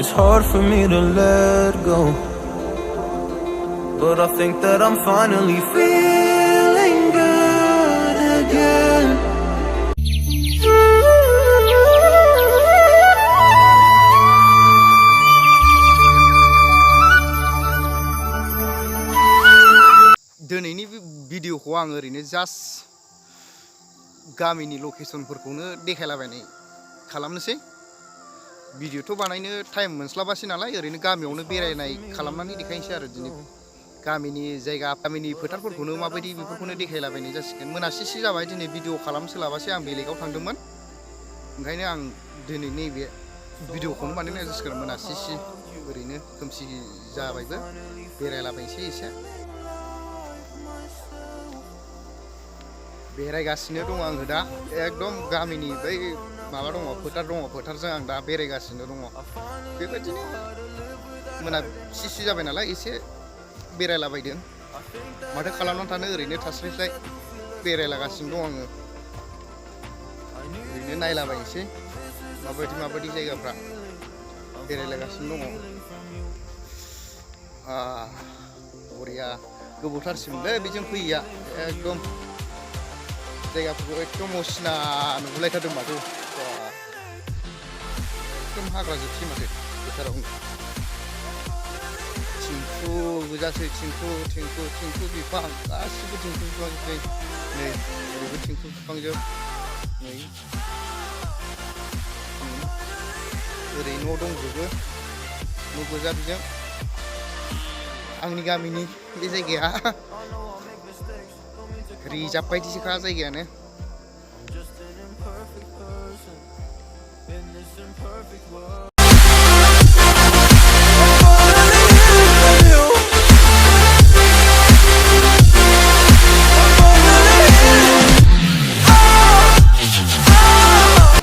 It's hard for me to let go, but I think that I'm finally feeling good again. दिनैनि भिडिअखौ आं ओरैनो just गामिनि लकेसनफोरखौनो देखायलाबायनाय खालामनोसै। भिडिअथ' बानायनो टाइम मोनस्लाबासै नालाय ओरैनो गामियावनो बेरायनाय खालामनानै देखायनोसै आरो दिनै गामिनि जायगा गामिनि फोथारफोरखौनो माबायदि बेफोरखौनो देखायलाबायनाय जासिगोन। मोनासेसो जाबाय दिनै भिडिअ खालामनो सोलाबासै, आं बेलेगाव थांदोंमोन, ओंखायनो आं दिनै नैबे भिडिअखौनो बानायनाय जासिगोन। मोनासेसो ओरैनो खोमसि जाबायबो, बेरायलाबायनोसै एसे। बेरायगासिनो दङ आङो दा, एकदम गामिनि बै माबा दङ, फोथार दङ, फोथारजों आं दा बेरायगासिनो दङ। बेबायदिनो मोनासिसो जाबाय नालाय एसे बेरायलाबायदों। माथो खालामनानै थानो, ओरैनो थास्लायस्लाय बेरायलागासिनो दं आङो। ओरैनो नायलाबायनोसै माबायदि जायगाफ्रा, बेरायलागासिनो दङ। बरिया गोबावथारसिमलै बेजों फैया, एकदम जायगाफोरखौ एकदम असिना नुलायथारदों माथो। एकदम हाग्रा जोबसै माथो फोथारावनो, थिंखु गोजासै, थिंखु बिफां, गासिबो थिंखु बिफांजोबसै। नै ओरैबो थिंखु बिफांजोब, नै ओरै न' दंजोबो, न' गोजा बिजों। आंनि गामिनि बे जायगाया रिजार्भ बायदिसोखा जायगायानो।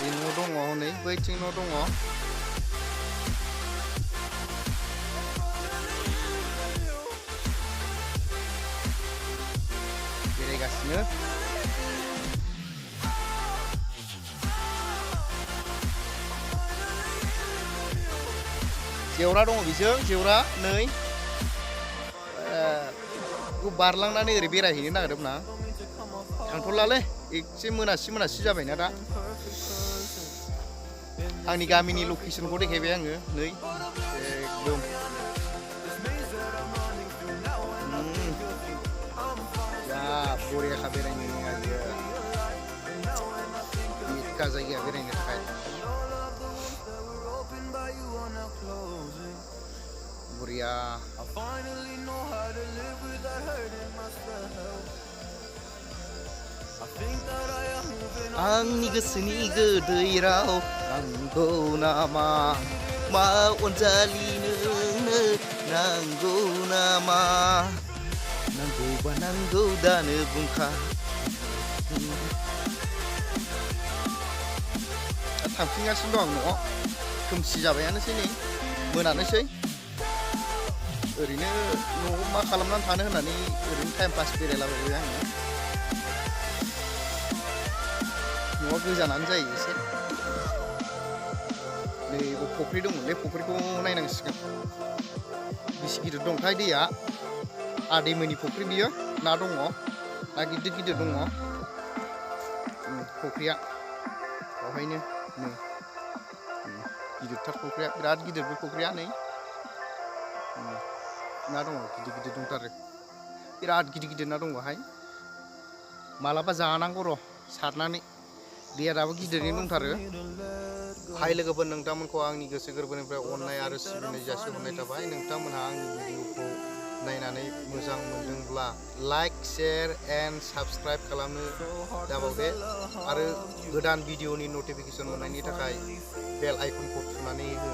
न' दङ, नै बैथिं न' दङ। बेरायगासिनो जेवरा दङ बेजों, जेवरा नै बेखौ बारलांनानै ओरै बेरायहैनो नागिरदोंमोन आं, थांथ'लालै एसे मोनासि जाबायना दा। आंनि गामिनि लकेसनखौ देखायबाय आङो, नै एकदम जा बरियाखा बेरायनो आरो मिटखा जायगाया बेरायनो थाखाय। बरिया आंनि गोसोनि गोदै राव नांगौ नामा, मा अनजालि नोंनो नांगौ नामा, नांगौबा नांगौ दानो बुंखा। थांफिनगासिनो दं आं न'आव, खोमसि जाबायानोसै, नै मोनानोसै। ओरैनो न'आव मा खालामनानै थानो होननानै ओरैनो टाइम पास बेरायलाबायबाय आङो। न'आ गोजानानो जायो एसे। नै फुख्रि दंमोनलै, फुख्रिखौ नायनांसिगोन, बेसे गिदिर दंथाय दैया। आदैमोननि फुख्रि बियो, ना दङ, ना गिदिर दङ फुख्रिया। बेवहायनो नै गिदिरथार फुख्रिया, बिराद गिदिर बे फुख्रिया। नै ना दङ, गिदिर दंथारो, बिराद गिदिर ना दं बाहाय। मालाबा जानांगौ र' सारनानै, दैया दाबो गिदिरैनो दंथारो। हाय लोगोफोर, नोंथांमोनखौ आंनि गोसो गोरबोनिफ्राय अननाय आरो सिबिनाय जासिहरनाय थाबाय। नोंथांमोनहा आंनि भिडिअखौ नायनानै मोजां मोनदोंब्ला लाइक, शेयार एन्ड साबस्क्राइब खालामनो दाबावदे, आरो गोदान भिडिअनि नटिफिकेसन मोननायनि थाखाय बेल आइकनखौ थुनानै हो।